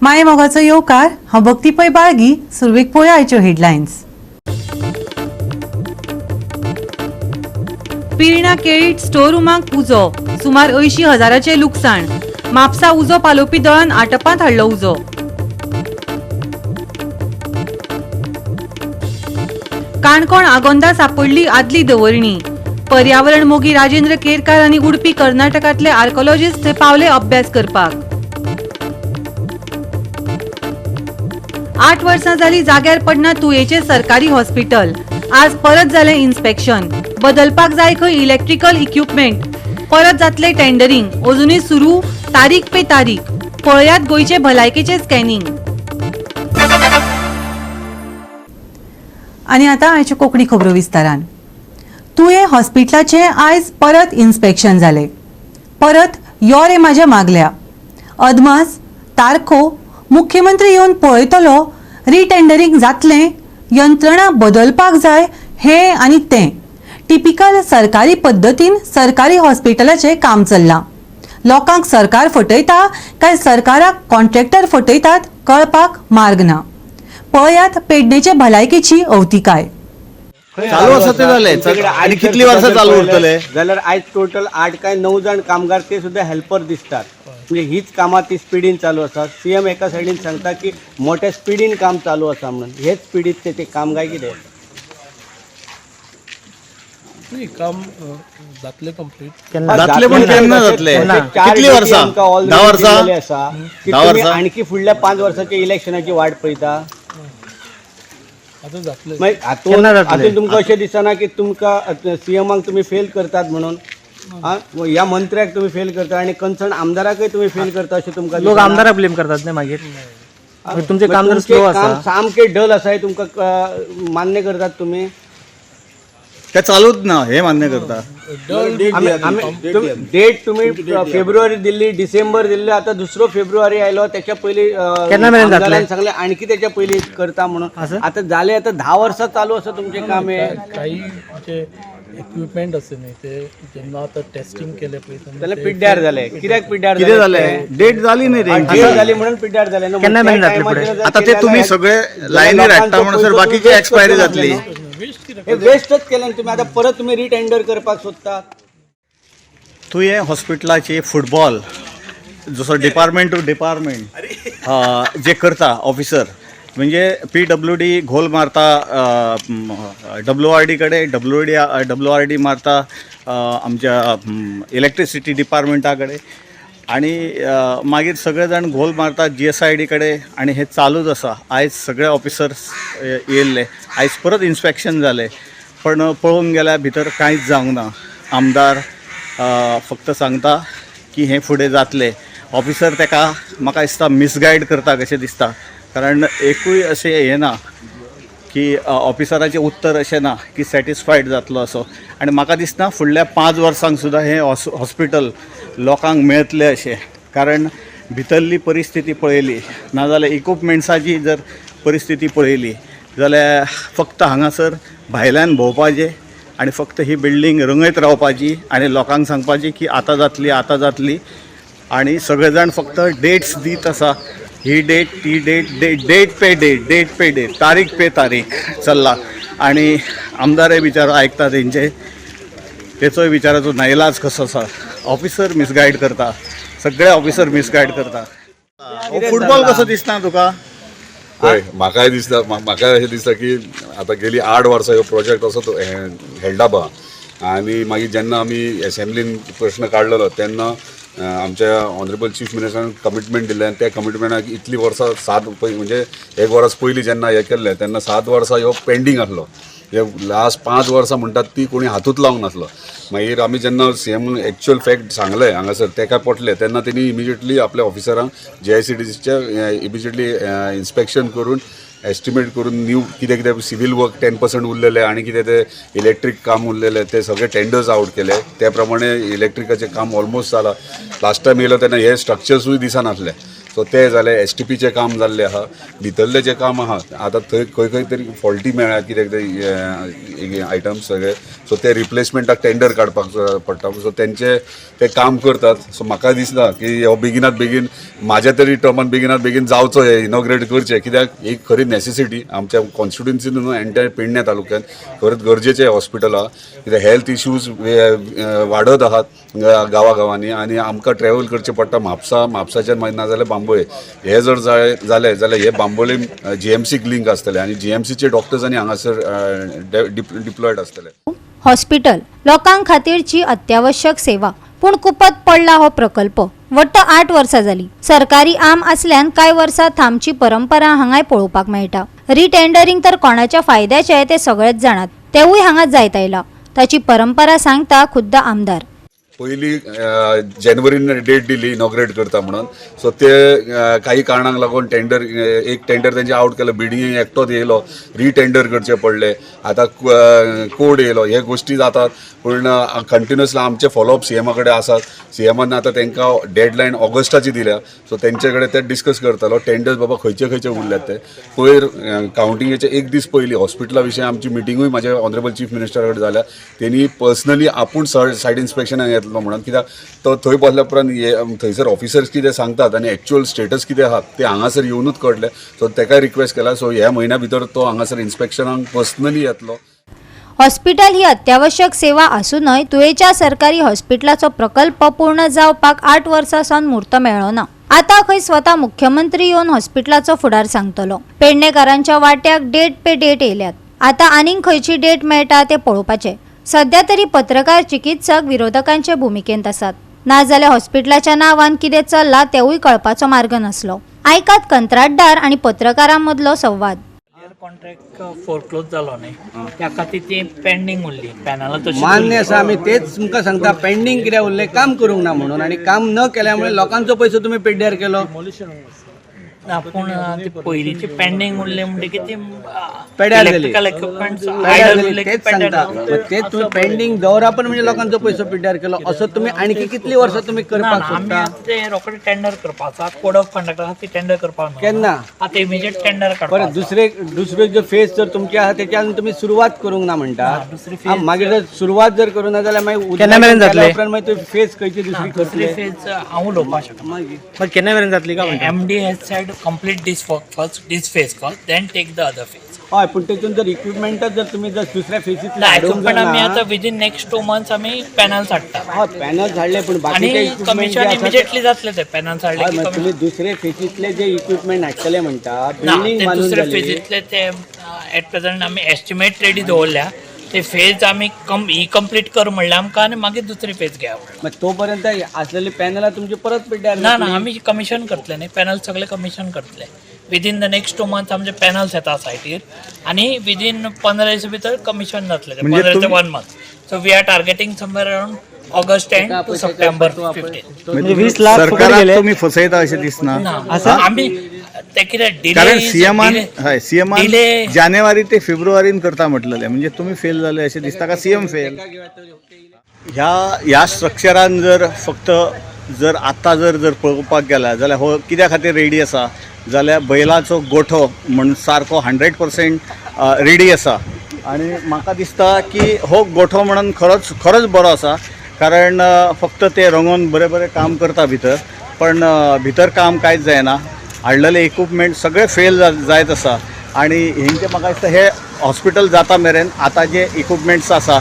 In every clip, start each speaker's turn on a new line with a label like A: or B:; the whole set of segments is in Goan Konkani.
A: माये मोगाचो येवकार. हांव भक्ती पै बाळगी. सुरवेक पळोवया आयच्यो हेडलायन्स. पिर्णा केळीट स्टोर रुमाक उजो, सुमार 80 हजाराचें लुकसाण. म्हापसा उजो पालोवपी दळान आटपांत हाडलो उजो. काणकोण आगोंदा सापडली आदली दवरणी. पर्यावरण मोगी राजेंद्र केरकार आनी उडपी कर्नाटकांतले आर्कोलॉजिस्ट थंय पावले अभ्यास करपाक. 8 वर्सां जाली जाग्यार पडना तुयेचें सरकारी हॉस्पिटल. आज परत जालें इन्स्पेक्शन. बदलपाक जाय खंय इलेक्ट्रिकल इक्विपमेंट. परत जातले टेंडरिंग. अजुनूय सुरू तारीख पे तारीख. पळयात गोंयचे भलायकेचें स्कॅनिंग. आनी आतां आयच्यो कोंकणी खबरो विस्तारान. तुयें हॉस्पिटलाचें आयज परत इन्स्पेक्शन जालें. परत यो रे म्हाज्या मागल्या. अदमास, तारखो, मुख्यमंत्री येवन पळयतलो, रिटेंडरींग जातलें, यंत्रणा बदलपाक जाय, हें आनी तें. टिपिकल सरकारी पद्दतीन सरकारी हॉस्पिटलाचें काम चल्लां. लोकांक सरकार फटयता काय सरकाराक कॉन्ट्रॅक्टर फटयतात, कळपाक मार्ग ना. पळयात पेडणेचे भलायकेची अवतिकाय.
B: चालू आसा ते जालें. आनी कितली वर्सां चालू उरतले?
C: जाल्यार आयज टोटल आठ काय णव जाण कामगार, ते सुद्दां हेल्पर दिसतात. म्हणजे हीच कामां ती स्पिडीन चालू आसा. सीएम एका सायडीन सांगता की मोठ्या स्पिडीन काम चालू आसा म्हणून. हेच स्पिडीत ते काम काय कितें?
D: नाही, काम जातलें कंप्लीट.
B: जातले पण केन्ना जातले? कितली वर्सां? 10 वर्सां?
C: आसा की
B: 10
C: तुमी
B: वर्सां?
C: आणखी फुडल्या 5 वर्साच्या इलेक्शनाची वाट पळयता?
D: आतां जातलें.
C: मागीर हातून हातून तुमकां अशें दिसना की तुमकां सीएमाक तुमी फेल करतात म्हणून? आं, ह्या मंत्र्याक तुमी फेल करता आनी कन्सर्न आमदाराकय तुमी फेल करता अशें तुमकां
E: लोक
C: दिसना?
E: आमदाराक ब्लेम करतात न्ही मागीर. मागीर तुमचें काम जर
C: तुमचें
E: स्लो आसा.
C: काम सामकें डल आसा हें तुमकां मान्य करतात तुमी?
B: ते चालूच ना हे मान्य करता.
C: डेट तुमी फेब्रुवारी दिल्ली, डिसेंबर दिल्ली, आता दुसरो फेब्रुवारी आयलो. त्याच्या पयलीं
E: केन्ना मेरेन जातलें?
C: आमदारान सांगलें आणखी त्याच्या पयलीं करता म्हणून. आता जालें, आता 10 वर्सां चालू आसा तुमचें काम हें.
D: काही जे इक्विपमेंट आसा न्ही, ते जेन्ना आतां टेस्टिंग केलें पळय तेन्ना
C: जाल्यार
D: ते
C: पिड्ड्यार जालें. कित्याक पिड्ड्यार?
B: कितें जालें? डेट जाली न्ही तेंची.
C: डेट जाली म्हणून पिड्ड्यार जालें न्हू.
E: केन्ना मेरेन
C: त्या
E: जातलें
C: टायमाचेर
E: फुडें?
C: जर
B: आता ते
C: केलें
B: तुमी
C: जाल्यार
B: सगळे लायनीर
C: लोकांचो
B: हाडटा म्हणसर
C: पयसो
B: बाकीची
C: तुम्ही
B: एक्सपायरी
C: waste
B: जातली.
D: वेस्ट कित्याक?
C: हे वेस्टच केलें न्ही तुमी. आतां परत तुमी रिटेंडर करपाक सोदतात.
B: तुयें हॉस्पिटलाची फुटबॉल जसो डिपार्टमेंट टू डिपार्टमेंट जे करता ऑफिसर, म्हणजे पीडब्ल्यू डी घोल मारता डब्ल्यू आर डी कडेन, डब्ल्यू आर डी मारता आमच्या इलेक्ट्रिसिटी डिपार्टमेंटा कडेन आणि मागीर सगळे जाण घोल मारतात जीएसआयडी कडेन आणि हे चालूच आसा. आयज सगळे ऑफिसर्स येयल्ले. आयज परत इन्स्पेक्शन जालें, पण पळोवंक गेल्यार भितर कांयच जावंक ना. आमदार फक्त सांगता की हें फुडें जातलें. ऑफिसर तेका म्हाका दिसता मिसगायड करता कशें दिसता, कारण एकूय अशें हें ना की ऑफिसराचें उत्तर अशें ना की सॅटिस्फायड जातलो असो. आनी म्हाका दिसना फुडल्या 5 वर्सांक सुद्दां हें हॉस्पिटल लोकांक मेळटलें अशें, कारण भितरली परिस्थिती पळयली नाजाल्यार इक्विपमेंट्साची जर परिस्थिती पळयली जाल्यार फक्त हांगासर भायल्यान भोंवपाचें आनी फक्त ही बिल्डींग रंगयत रावपाची आनी लोकांक सांगपाची की आतां जातली, आतां जातली. आणि सगळे जाण फक्त डेट्स दीत आसा, ही डेट, ती डेट, डेट, डेट पे डेट, डेट पे डेट, तारीख पे तारीख चल्ला. आणि आमदारय बिचारो आयकता तेंचे. तेचोय बिचाराचो नाइलाज कसो आसा. ऑफिसर मिसगायड करता, सगळे ऑफिसर मिसगायड करता. फुटबॉल कसो दिसना तुका?
F: पळय, म्हाकाय दिसता, म्हाकाय अशें दिसता की आतां गेली 8 वर्सां ह्यो प्रोजेक्ट असो हेल्ड अप आहा. आनी मागीर जेन्ना आमी एसेंब्लीन प्रश्न काडलेलो तेन्ना आमच्या ऑनरेबल चीफ मिनिस्टरान कमिटमेंट दिल्लें आनी त्या कमिटमेंटाक इतलीं वर्सां सात म्हणजे एक वर्स पयलीं जेन्ना हें केल्लें तेन्ना 7 वर्सां ह्यो पेंडींग आसलो. हे लास्ट 5 वर्सां म्हणटात ती कोणी हातूच लावंक नासलो. मागीर आमी जेन्ना सीएम एक्चुअल फॅक्ट सांगलें हांगासर, तेका पटलें तेन्ना तेणी इमिजिएटली आपल्या ऑफिसरांक जीआयसीडीसीच्या इमिजिएटली इन्स्पेक्शन करून, एस्टिमेट करून, न्यू कितें कितें सिवील वर्क 10% उरलेलें आनी कितें ते इलेक्ट्रीक काम उरलेलें ते सगळे टेंडर्स आवट केले. त्या प्रमाणे इलेक्ट्रिकाचें काम ऑलमोस्ट जालां. लास्ट टायम येयलो तेन्ना हे स्ट्रक्चर्सूय दिसनासले. सो सो ते जालें. एस टी पीचें काम जाल्लें आहा, भितरलें जें काम आहा आतां थंय खंय खंय तरी फॉल्टी मेळ्ळ्या कित्याक ते आयटम्स सगळे, सो ते रिप्लेसमेंटाक टेंडर काडपाक पडटा. सो तेंचे ते काम करतात. सो म्हाका दिसना की हो बेगिनात बेगीन म्हाज्या तरी टर्मान बेगिनात बेगीन जावचो, हे इनॉग्रेट करचें, कित्याक एक खरी नॅसेसिटी आमच्या कॉन्स्टिट्युन्सीन न्हू एंटायर पेडण्या तालुक्यान खरेंच गरजेचें हॉस्पिटल आहा. कित्याक हेल्थ इश्यूज वाडत आहात गांवागांवांनी आनी आमकां ट्रॅवल करचें पडटा म्हापसा, म्हापसाच्यान मागीर नाजाल्यार बांबोळे. हे जर जालें जाल्यार हे बांबोळे जीएमसीक लिंक आसतले आनी जीएमसीचे डॉक्टर्स आनी हांगासर डिप्लॉयड आसतले.
G: हॉस्पिटल लोकां खातीरची अत्यावश्यक सेवा, पूण कुपत पडला हो प्रकल्प. वट्ट 8 वर्सां जाली. सरकारी आम आसल्यान कांय वर्सां थांबची परंपरा हांगाय पळोवपाक मेळटा. रिटेंडरिंग तर कोणाच्या फायद्याचें तें सगळेच जाणात, तेवूय हांगा जायत आयला. ताची परंपरा सांगता खुद्द आमदार.
F: पयली जानेवारीन डेट दिली इनॉग्रेट करता म्हणून. सो ते काही कारणांक लागून टेंडर, एक टेंडर तेंचे आवट केलो, बिडिंगेक एकटोच येयलो, रिटेंडर करचे पडले. आतां कोड येयलो. हे गोश्टी जातात, पूण कंटिन्युअसली आमचे फॉलोअप सीएमा कडेन आसात. सीएमान आतां तांकां डेडलायन ऑगस्टाची दिल्या. सो तेंचे कडेन ते डिस्कस करतालो टेंडर्स बाबा खंयचे खंयचे उरल्यात ते. पयर कावंटिंगेचे एक दीस पयलीं हॉस्पिटला विशयी आमची मिटिंगूय म्हाज्या ऑनरेबल चीफ मिनिस्टरा कडेन जाल्या. तेणी पर्सनली आपूण सायड इन्स्पेक्शनाक येतलो म्हणून, कित्याक तो थंय बसल्या उपरांत हे थंयसर ऑफिसर्स कितें सांगतात आनी एक्चुअल स्टेटस कितें आहा ते हांगासर येवनूच कळटलें. सो तेकाय रिक्वेस्ट केला. सो ह्या म्हयन्या भितर तो हांगासर इन्स्पेक्शनाक पर्सनली येतलो.
G: हॉस्पिटल ही अत्यावश्यक सेवा आसूनय तुयेच्या सरकारी हॉस्पिटलाचो प्रकल्प पूर्ण जावपाक 8 वर्सां सावन म्हूर्त मेळ्ळो ना. आतां खंय स्वता मुख्यमंत्री येवन हॉस्पिटलाचो फुडार सांगतलो. पेडणेकारांच्या वाट्याक डेट पे डेट येयल्यात. आतां आनीक खंयची डेट मेळटा तें पळोवपाचें. सध्या तरी पत्रकार, चिकित्सक विरोधकांचे भुमिकेंत आसात. नाजाल्यार हॉस्पिटलाच्या नांवान कितें चल्लां तेवूय कळपाचो मार्ग नासलो. आयकात कंत्राटदार आनी पत्रकारां मदलो संवाद.
H: कॉन्ट्रॅक्ट फोरक्लोज जालो न्ही, त्या खातीर ती पेंडींग उरली पॅनलां तशी.
C: मान्य आसा, आमी तेच तुमकां सांगता, पेंडींग कित्याक उरलें, काम करूंक ना म्हणून. आनी काम न केल्या मुळे लोकांचो पयसो तुमी पेड्ड्यार केलो.
H: ना, पूण ती पयलींची पेंडींग उरली म्हणटकीर ती
C: पेड्यार जाली.
H: इलेक्ट्रिकल इक्विपमेंट्स
C: पेड्यार
H: आयडल
C: जाली,
H: उरले की
C: तेच
H: पेड्यार
C: सांगता. मग तेच तुमी पेंडींग दवरा पण म्हणजे लोकांचो पयसो पेड्ड्यार केलो. असो तुमी आणखी कितली वर्सां तुमी
H: ना
C: करपाक
H: ना, आमी
C: सोदता?
H: आतां ते रोखडे टेंडर करपाचो. कोड ऑफ कंडक्ट आसा, ती टेंडर करपाक मेळना.
C: केन्ना?
H: आतां इमिजिएट टेंडर
C: परत
H: काडपाक.
C: दुसरे दुसरे जो फेज जर तुमचे आहा तेच्या अजून तुमी सुरवात करूंक ना म्हणटा.
H: ना, दुसरी phase-
C: मागीर जर सुरवात जर करूंक ना जाल्यार मागीर
E: केन्ना मेरेन
C: केल्या
E: जातले?
C: उपरांत मागीर तुमी फेज खंयची दुसरी
H: दुसरी
C: करतले?
H: फेज हांव उलोवपाक शकना.
C: मागीर
E: मग केन्ना मेरेन जातली का म्हणटा?
H: MD has said complete this work first, this phase first, then take the other phase.
C: हय, पूण तेतून जर इक्विपमेंटात जर तुमी जर दुसऱ्या फेजीत
H: ना, इक्विपमेंट आमी आतां विदीन नेक्स्ट 2 मंथ्स आमी पॅनल्स हाडटा.
C: हय, पॅनल्स हाडले, पूण
H: आनी
C: बाकीचे इक्विपमेंट जे
H: कमिशन
C: आसा ते-
H: इमिजिएटली जातले ते पॅनल्स हाडले
C: हय,
H: की
C: मग
H: कमिशन.
C: तुमी दुसरे फेजीतले जे इक्विपमेंट हाडटले म्हणटा,
H: ना,
C: बिल्डींग
H: ते
C: बांदून
H: दुसरे
C: जाली.
H: फेजीतले ते एट प्रेझेंट आमी एस्टिमेट रेडी दवरल्या. ते फेज आमी ही कंप्लीट कर म्हणल्यार आमकां आनी मागीर दुसरी फेज घेया.
C: मग तोपर्यंत असलेली पॅनलां तुमची परत पेड्ड्यार
H: ना ना,
C: जातली.
H: आमी कमिशन करतले न्ही, पॅनल सगळे कमिशन करतले. Within the next 2 months आमचे पॅनल्स येता सायटीर आनी विदीन 15 दिसा भितर कमिशन जातले ते.
B: म्हणजे
H: 15 ते
B: तुम्ही-
H: 1 month. So we are targeting somewhere around August end to September 15.
E: म्हणजे 20 लाख फुकट
B: सरकाराक
E: गेले.
B: तुमी फसयता अशें दिसना?
H: ना, आमी ते कितें डिले
B: कारण सीएमान, हय, सीएमान
H: डिले
B: जानेवारी ते फेब्रुवारीन करता म्हटलेलें, म्हणजे तुमी फेल जाले अशें दिसता का सीएम फेल? ह्या ह्या स्ट्रक्चरान जर फक्त जर आतां जर जर पळोवपाक गेल्यार जाल्यार हो कित्या खातीर रेडी आसा जाल्यार बैलाचो गोठो म्हण सारको 100% रेडी आसा. आनी म्हाका दिसता की हो गोठो म्हणून खरोच खरोच बरो आसा, कारण फक्त ते रंगोवन बरें बरें काम करता भितर, पण भितर काम कांयच जायना. हाडलेले इक्विपमेंट सगळे फेल जायत आसा. आनी हेंचे म्हाका दिसता हे हॉस्पिटल जाता मेरेन आतां जे इक्विपमेंट्स आसा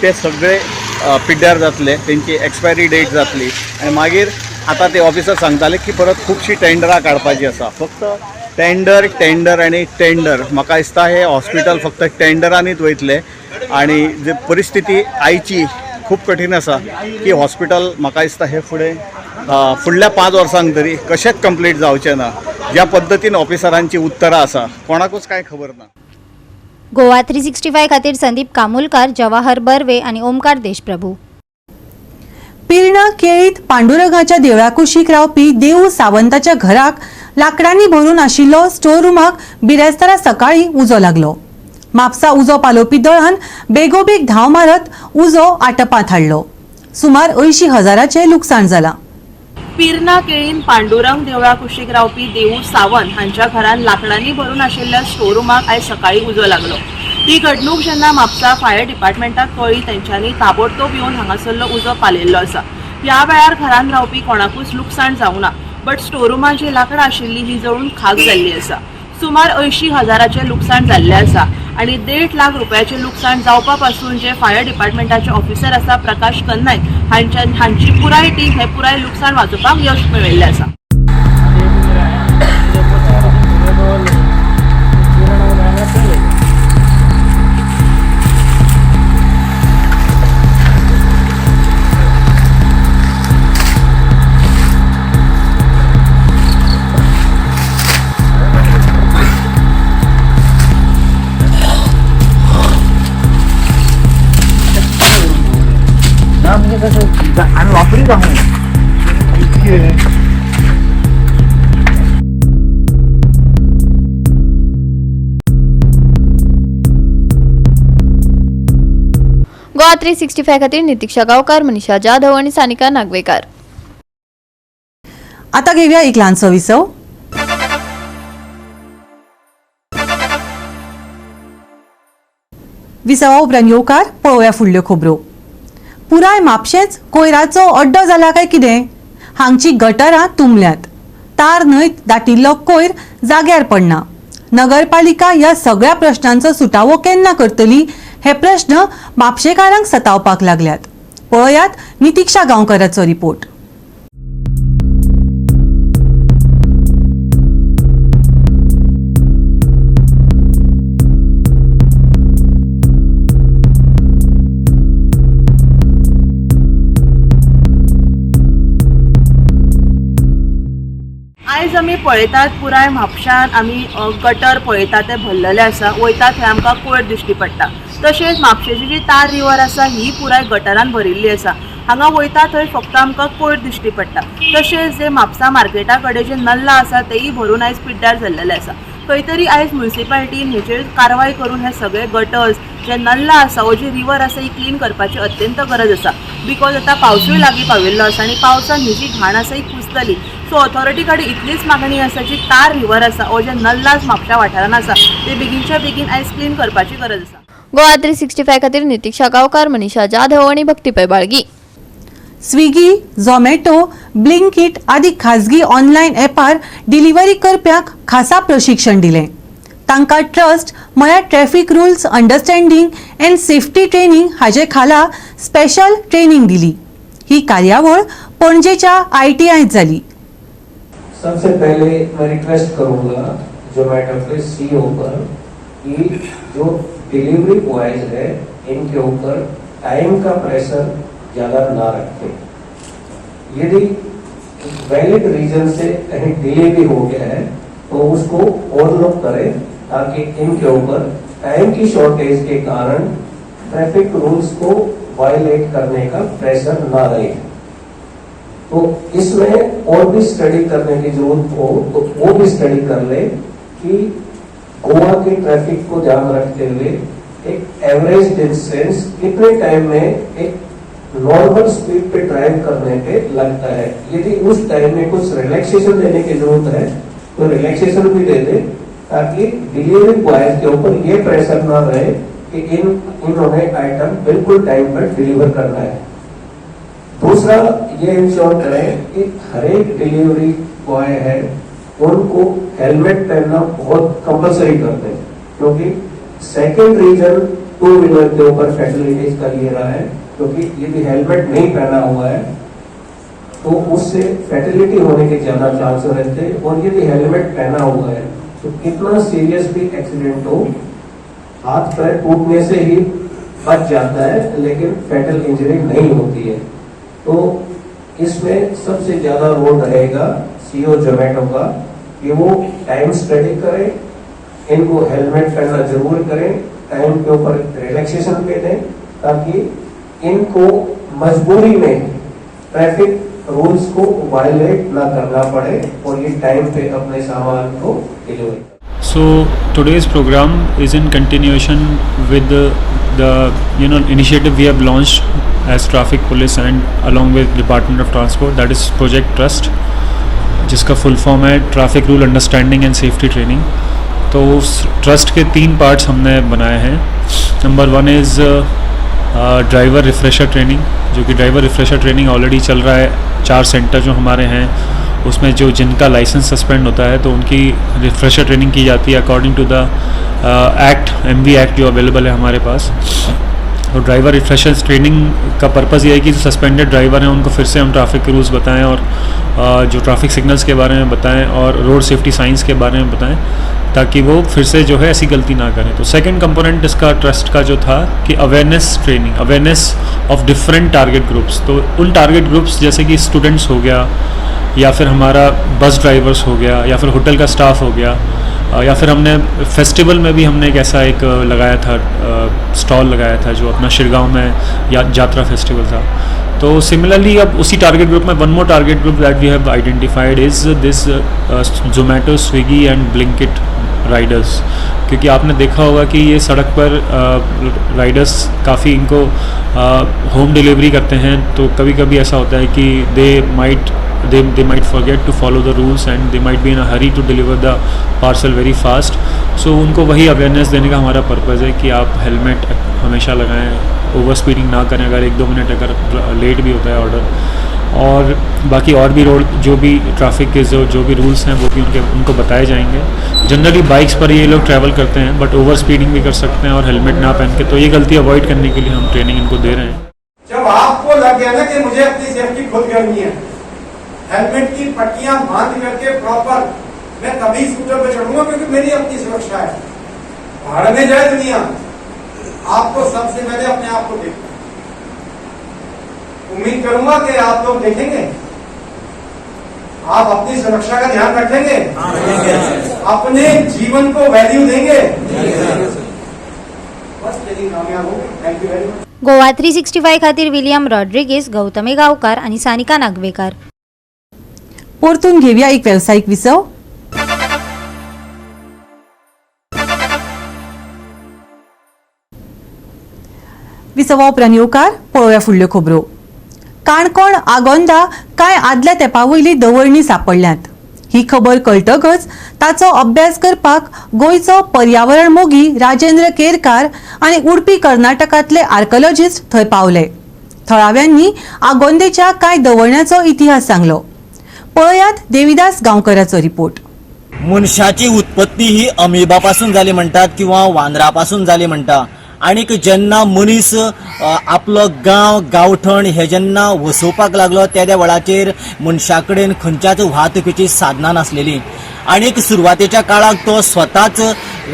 B: ते सगळे पिड्ड्यार जातले, तेंची एक्सपायरी डेट जातली. आनी मागीर आतां ते ऑफिसर सांगताले की परत खुबशीं टेंडरां काडपाचीं आसा. फक्त टेंडर, टेंडर आनी टेंडर. म्हाका दिसता हे हॉस्पिटल फक्त टेंडरांनीच वयतले. आनी जे परिस्थिती आयची खूब कठीण आसा की हॉस्पिटल म्हाका दिसता हे फुडें फुडल्या 5 वर्सांक तरी कशेंच कंप्लीट जावचें ना. ज्या पद्दतीन ऑफिसरांची उत्तरां आसा कोणाकूच कांय खबर ना.
G: गोवा 365 खातीर संदीप कामुलकार, जवाहर बर्वे आनी ओमकार देशप्रभू.
A: पिर्णा केळीत पांडुरंगाच्या देवळा कुशीक रावपी देऊ सावंताच्या घराक लाकडांनी भरून आशिल्लो स्टोर रुमाक बिरेस्तारा सकाळी उजो लागलो. म्हापसा उजो पालोवपी दळान बेगोबेग धांव मारत उजो आटपांत हाडलो. सुमार 80,000 लुकसाण जालां.
I: पिर्ना केळीन पांडुरंग देवळा कुशीक रावपी देऊ सावंत हांच्या घरान लाकडांनी भरून आशिल्ल्या स्टोर रुमाक आयज सकाळी उजो लागलो. ही घडणूक जेन्ना म्हापसा फायर डिपार्टमेंटाक कळ्ळी तेंच्यांनी ताबडतोब येवन हांगासरलो उजो पालयल्लो आसा. ह्या वेळार घरान रावपी कोणाकूच लुकसाण जावंक ना, बट स्टोर रुमान जी लाकडां आशिल्ली ही जळून खाक जाल्ली आसा. सुमार 80,000 लुकसाण जाल्लें आसा आनी 1.5 लाख रुपयाचें लुकसाण जावपा पासून जे फायर डिपार्टमेंटाचे ऑफिसर आसा प्रकाश कन्नायक हांची पुराय टीम हे पुराय लुकसाण वाचोवपाक यश मेळयल्लें आसा.
J: गोवा 365 खातीर नितीक्षा गांवकार, मनीषा जाधव आणि सानिका नागवेकार.
A: आता घेऊया एक ल्हानसो विसव. विसवा उपरांत येवकार पळोवया फुडल्यो खबरो. पुराय म्हापशेंच कोयराचो अड्डो जाला काय कितें? हांगची गटरां तुंबल्यांत, तार न्हंयत दाटिल्लो कोयर जाग्यार पडना. नगरपालिका ह्या सगळ्या प्रश्नांचो सुटावो केन्ना करतली हे प्रश्न म्हापशेकारांक सतावपाक लागल्यात. पळयात नितीक्षा गांवकाराचो रिपोर्ट.
I: आयज आमी पळयतात पुराय म्हापशान आमी गटर पळयता ते भरलेले आसा, वयता थंय आमकां कोयर दिश्टी पडटा. तशेंच म्हापशेची जी तार रिवर आसा ही पुराय गटरान भरिल्ली आसा. हांगा वयता थंय फक्त आमकां कोयर दिश्टी पडटा. तशेंच जे म्हापसा मार्केटा कडेन जे नल्ला आसा तेय भरून आयज पिड्ड्यार जाल्लेले आसा. खंय तरी आयज म्युनिसिपालिटीन हेचेर कारवाय करून हे सगळे गटर्स जे नल्ला आसा वो जी रिवर आसा ही क्लीन करपाची अत्यंत गरज आसा. Because आतां पावसूय लागीं पाविल्लो आसा आनी पावसान ही जी घाण आसा ही कुसतली. सो ऑथॉरिटी कडेन इतलीच मागणी आसा जी तार रिवर आसा वो जे नल्लास म्हापशा वाठारान आसा ते बेगीनच्या बेगीन आयज क्लीन करपाची गरज आसा.
J: गोवा 365 खातीर नितीक्षा गांवकार, मनीषा जाधव आणि भक्ती पै बाळगी.
A: स्विगी, झोमॅटो, ब्लिंकिट आदी खाजगी ऑनलायन ॲपार डिलिव्हरी करप्यांक खासा प्रशिक्षण दिलें. तांकां ट्रस्ट म्हळ्यार traffic rules understanding and safety training हाजे खाला स्पेशल ट्रेनिंग दिली. ही कार्यावळ पणजेच्या ITIत जाली.
K: सबसे पहले मैं रिक्वेस्ट करूंगा जोमेटो के सीईओ पर कि जो डिलीवरी बॉयज है इनके ऊपर टाइम का प्रेशर ज़्यादा ना रखें. यदि वैलिड रीजन से कहीं डिले भी हो गया है तो उसको ओवरलुक करें ताकि इनके ऊपर टाइम की शॉर्टेज के कारण ट्रैफिक रूल्स को वायलेट करने का प्रेशर ना रहे. तो इसमें और भी स्टडी करने की जरूरत हो तो वो भी स्टडी कर ले कि गोवा के ट्रैफिक को ध्यान रखते हुए एक एवरेज डिस्टेंस कितने टाइम में एक नॉर्मल स्पीड पे ड्राइव करने पे लगता है. यदि उस टाइम में कुछ रिलैक्सेशन देने की जरूरत है तो रिलैक्सेशन भी दे दे ताकि डिलीवरी बॉयज के ऊपर ये प्रेशर ना रहे कि इन्होंने आइटम बिल्कुल टाइम पर डिलीवर करना है. दूसरा ये इंश्योर करें कि हर एक डिलीवरी बॉय है उनको हेलमेट पहनना बहुत कंपलसरी कर दें, क्योंकि सेकेंड रीजन टू व्हीलर के ऊपर फैसिलिटीज का ये रहा है, क्योंकि यदि हेलमेट नहीं पहना हुआ है तो उससे फैटिलिटी होने के ज्यादा चांस रहते हैं, और यदि हेलमेट पहना हुआ है तो कितना सीरियस भी एक्सीडेंट हो हाथ पैर टूटने से ही बच जाता है, लेकिन फैटल इंजरी नहीं होती है। तो इसमें सबसे ज्यादा रोल रहेगा सीईओ जोमेटो का कि वो टाइम स्टडी करें, इनको हेलमेट पहनना जरूर करें, टाइम के ऊपर रिलैक्सेशन पे दें ताकि इनको मजबूरी में ट्रैफिक रूल्स को वायलेट ना करना पड़े और ये टाइम पे अपने सामान को डिलीवर करें।
L: So today's program is in continuation with the initiative we have launched as traffic police and along with Department of Transport, that is Project Trust, जिसका फुल form Hai Traffic Rule Understanding and Safety Training. तो उस ट्रस्ट के तीन पार्ट्स हमने बनाए हैं। Number 1 is driver refresher training, जो कि ड्राइवर रिफ्रेशर ट्रेनिंग ऑलरेडी चल रहा है। 4 सेंटर जो हमारे हैं उसमें जो जिनका लाइसेंस सस्पेंड होता है तो उनकी रिफ्रेशर ट्रेनिंग की जाती है according to the act, MV Act जो अवेलेबल है हमारे पास। तो ड्राइवर रिफ्रेशर ट्रेनिंग का पर्पज़ ये है कि जो सस्पेंडेड ड्राइवर हैं उनको फिर से हम ट्रैफिक के रूल्स बताएं और जो ट्रैफिक सिग्नल्स के बारे में बताएं और रोड सेफ्टी साइंस के बारे में बताएं, ताकि वो फिर से जो है ऐसी गलती ना करें। तो सेकंड कंपोनेंट इसका ट्रस्ट का जो था कि awareness training, awareness of different target groups. तो उन टारगेट ग्रुप्स जैसे कि स्टूडेंट्स हो गया, या फिर हमारा बस ड्राइवर्स हो गया, या फिर होटल का स्टाफ हो गया, या फिर हमने फेस्टिवल में भी हमने एक ऐसा एक लगाया था, स्टॉल लगाया था जो अपना शिरगांव में या जात्रा फेस्टिवल था। तो सिमिलरली अब उसी टारगेट ग्रुप में one more target group that we have identified is this Zomato, Swiggy and Blinkit riders, क्योंकि आपने देखा होगा कि ये सड़क पर राइडर्स काफ़ी इनको होम डिलीवरी करते हैं। तो कभी कभी ऐसा होता है कि they might forget to follow the rules and they might be in a hurry to deliver the parcel very fast. So उनको वही अवेयरनेस देने का हमारा पर्पज़ है कि आप हेलमेट हमेशा लगाएं, ओवर स्पीडिंग ना करें अगर 1-2 मिनट अगर लेट भी होता है ऑर्डर, और बाकी और भी रोड जो भी ट्रैफिक के जो भी रूल्स हैं वो भी उनको बताए जाएंगे। जनरली बाइक्स पर ये लोग ट्रैवल करते हैं बट ओवर स्पीडिंग भी कर सकते हैं और हेलमेट ना पहन के, तो ये गलती अवॉइड करने के लिए हम ट्रेनिंग इनको दे रहे हैं।
M: जब आपको लग गया ना कि मुझे अपनी सेफ्टी खुद करनी है, हेलमेट की पट्टियां बांध करके प्रॉपर मैं तभी स्कूटर पे चढ़ूंगा क्योंकि मेरी अपनी सुरक्षा है, भाड़ में जाए दुनिया, आपको सबसे पहले अपने आप को देखना। उम्मीद करूंगा कि आप लोग देखेंगे, आप अपनी सुरक्षा का ध्यान रखेंगे, अपने जीवन को वैल्यू देंगे, बस लेकिन कामयाब हो। Thank you very much.
G: Goa 365 खातीर विलियम रॉड्रिगेज, गौतमी गांवकार आनी सानिका नागवेकार।
A: परतून घेवया एक वेवसायीक विसव। विसवा उपरांत येवकार पळोवया फुडल्यो खबरो। काणकोण आगोंदा कांय आदल्या तेंपा वयली दवरणी सापडल्यात। ही खबर कळटकच ताचो अभ्यास करपाक गोंयचो पर्यावरण मोगी राजेंद्र केरकार आनी उडपी कर्नाटकांतले आर्किओलॉजिस्ट थंय पावले। थळाव्यांनी आगोंदेच्या कांय दवरण्याचो इतिहास सांगलो। पळयात देविदास गांवकराचो रिपोर्ट।
N: मनशाची उत्पत्ती ही अमिबापासून जाली म्हणटात किंवा वांदरापासून जाली म्हणटा, आनीक जेन्ना मनीस आपलो गांव गांवठण हे जेन्ना वसोवपाक लागलो तेद्या वेळाचेर मनशा कडेन खंयच्याच वाहतुकीची साधनां नासलेली, आनीक सुरवातेच्या काळाक तो स्वताच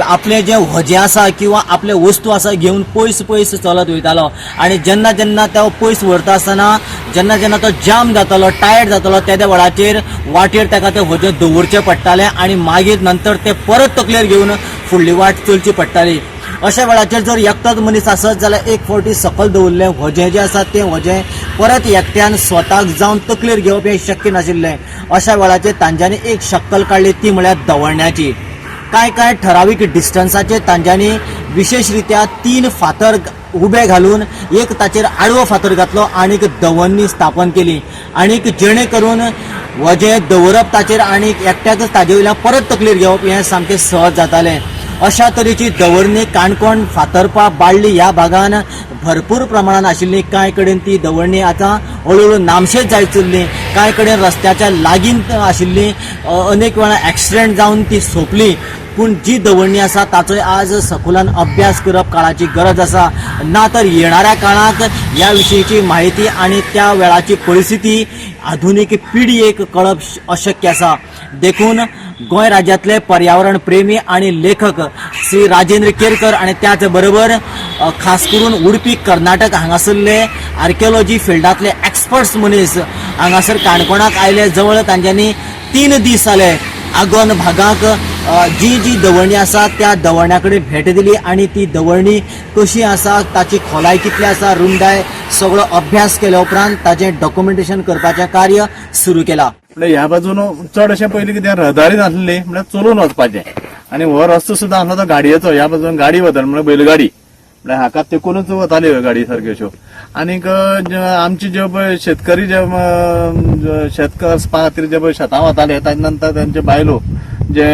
N: आपले जे वजें आसा किंवा आपले वस्तू आसा घेवन पयस पयस चलत वयतालो, आनी जेन्ना जेन्ना तो पयस व्हरता आसतना जेन्ना जेन्ना तो जाम जातालो, टायर्ड जातालो, तेद्या वेळाचेर वाटेर ताका तें वजें दवरचें पडटालें आनी मागीर नंतर ते परत तकलेर घेवन फुडली वाट चलची पडटाली। अशा वेळाचेर जर एकटोच मनीस आसत जाल्यार एक फावटी सकयल दवरलें वजें जें आसा तें वजें परत एकट्यान स्वताक जावन तकलेर घेवप हें शक्य नाशिल्लें। अशा वेळाचेर तांच्यांनी एक शक्कल काडली ती म्हळ्यार दवरण्याची। कांय कांय ठरावीक डिस्टन्साचेर तांच्यांनी विशेश रित्या 3 फातर उबे घालून एक ताचेर आडवो फातर घातलो आनीक दवरणी स्थापन केली, आनीक जेणे करून वजें दवरप ताचेर आनीक एकट्याकच ताजे वयल्यान परत तकलेर घेवप हें सामकें सहज जातालें। अशा तरेची दवरणी काणकोण, फातर्पा, बाळ्ळी ह्या भागान भरपूर प्रमाणान आशिल्ली। कांय कडेन ती दवरणी आतां हळू हळू नामशेच जायत चल्ली, कांय कडेन रस्त्याच्या लागीं आशिल्ली, अनेक वेळा एक्सिडेंट जावन ती सोंपली। पूण जी दवरणी आसा ताचोय आज सखोलान अभ्यास करप काळाची गरज आसा, ना तर येणाऱ्या काळांत ह्या विशयीची म्हायती आनी त्या वेळाची परिस्थिती आधुनीक पिढयेक कळप अशक्य आसा। देखून गोंय राज्यांतले पर्यावरण प्रेमी आनी लेखक श्री राजेंद्र केरकर आनी त्याच बरोबर खास करून उडपी कर्नाटक हांगासरले आर्किओलॉजी फिल्डांतले एक्सपर्ट्स मनीस हांगासर काणकोणाक आयले। जवळ तांच्यांनी 3 दीस जाले आगोंद भागाक जी जी दवरणी आसा त्या दवरण्या कडेन भेट दिली आनी ती दवरणी कशी आसा, ताची खोलाय कितली आसा, रुंदाय सगळो अभ्यास केल्या उपरांत ताचें डॉक्युमेंटेशन करपाचें कार्य सुरू केलां।
O: म्हणल्यार ह्या बाजून चड अशें पयलीं कितें रहदारी नासली, म्हणल्यार चलून वचपाचें। आनी हो रस्तो सुद्दां आसलो तो गाडयेचो, ह्या बाजून गाडी वताली म्हणल्यार बैलगाडी, म्हणल्यार हाका तेकूनच वताल्यो ह्यो गाडी सारक्यो अश्यो. आनीक आमची ज्यो पळय शेतकरी जे शेत कसपा खातीर जे पळय शेतां वताले, ताजे नंतर तेंचे बायलो जे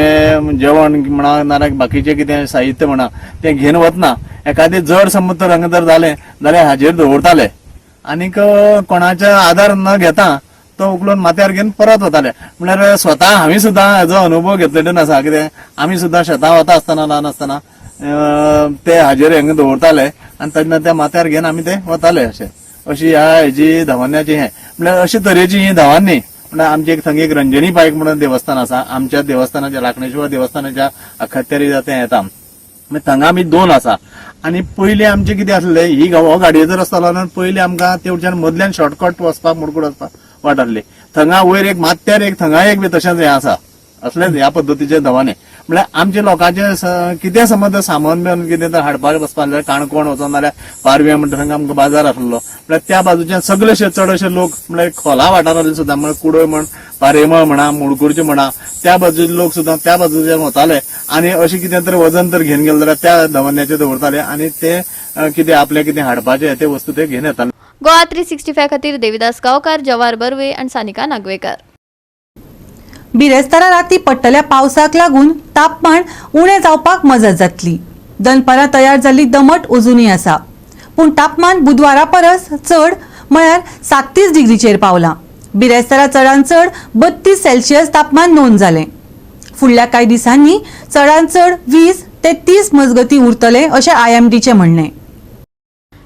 O: जेवण म्हणा नाजाल्यार बाकीचें कितें साहित्य म्हणा तें घेवन वतना एखादें जड समज तर हांगा जर जालें जाल्यार हाजेर दवरताले आनीक कोणाचो आदार न घेता तो उखलून माथ्यार घेवन परत वताले. म्हणल्यार स्वता हांवें सुद्दां हेजो अनुभव घेतलेलो आसा, कितें आमी सुद्दां शेतां वता आसतना ल्हान आसतना ते हाजेर हांगा दवरताले आनी तेन्ना त्या माथ्यार घेवन आमी ते वताले. अशें अशी ह्या हेजी धावन्याची हें म्हणल्यार अशे तरेची ही धावांनी. म्हणल्यार आमचे एक थंय एक रंजनी पायक म्हणून देवस्थान आसा, आमच्या देवस्थानाच्या राखणेश्वर देवस्थानाच्या अखत्यारी तें येता. मागीर थंगा आमी दोन आसा. आनी पयलीं आमचें कितें आसलें, ही हो गाडयेचो रस्तो आसलो, पयलीं आमकां तेवच्यान मदल्यान शॉर्टकट वचपाक मुडकूड वचपाक वाट आसली. थंगा वयर एक माथ्यार एक थंगा एक बी तशेंच हें आसा, असलेच ह्या पद्दतीचे धवाने. म्हणल्यार आमचे लोकांचे कितें समज सामान बिन कितें तर हाडपाक वचपाक जाल्यार काणकोण वचोन नाल्यार पारव्या म्हणटा थंगा आमकां बाजार आसलो, म्हणल्यार त्या बाजूच्यान सगळे चड अशे लोक म्हणल्यार खोला वाठारांतले सुद्दां, म्हणल्यार कुडोय म्हण, पारेमळ म्हणा, मुडकुडचे म्हणा, त्या बाजूचे लोक सुद्दां त्या बाजूच्यान वताले आनी अशें कितें तर वजन तर घेवन गेले जाल्यार त्या धवन्याचेर दवरताले आनी ते कितें आपले कितें हाडपाचे ते वस्तू ते घेवन येताले.
J: गोवा 365 खातीर देविदास गांवकार, जवार बर्वे आनी सानिका नागवेकर.
A: बिरेस्तारा राती पडटल्या पावसाक लागून तापमान उणें जावपाक मजत जातली. दनपारां तयार जाल्ली दमट अजुनूय आसा, पूण तापमान बुधवारा परस चड म्हळ्यार 37 डिग्रीचेर पावलां. बिरेस्तारा चडांत चड 32 सेल्सियस तापमान नोंद जालें. फुडल्या कांय दिसांनी चडांत चड 20 ते 30 मजगतीं उरतलें अशें आयएमडीचें म्हणणें.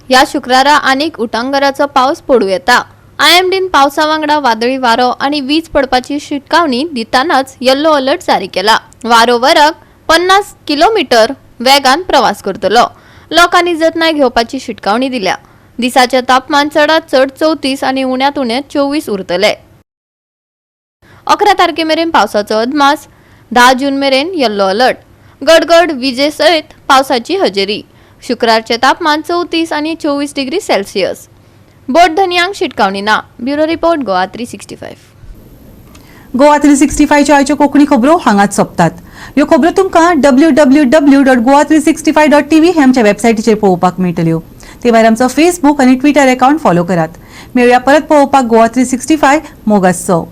J: ह्या शुक्रारा आनीक उटांगराचो पावस पडूं येता. आयएमडीन पावसा वांगडा वादळी वारो आनी वीज पडपाची शिटकावणी दितानाच येल्लो अलर्ट जारी केला. वारो वराक 50 किलोमीटर वेगान प्रवास करतलो. लोकांनी जतनाय घेवपाची शिटकावणी दिल्या. दिसाचें तापमान चडांत चड 34 आनी उण्यांत उणें 24 उरतले. 11 तारखे मेरेन पावसाचो अदमास. 10 जून मेरेन येल्लो अलर्ट. गडगड विजे सयत पावसाची हजेरी. शुक्रारचें तापमान 34 आनी 24 डिग्री सेल्सियस. बोट धनयांक शिटकावणी ना. Bureau report, Goa 365.
A: Goa 365च्यो आयच्यो कोंकणी खबरो हांगाच सोंपतात. ह्यो खबरो तुमकां www.goa365.tv हे आमच्या वेबसायटीचेर पळोवपाक मेळटल्यो. ते भायर आमचो फेसबूक आनी ट्विटर अकाउंट फॉलो करात. मेळुया परत पळोवपाक गोवा 365. मोग आसचो.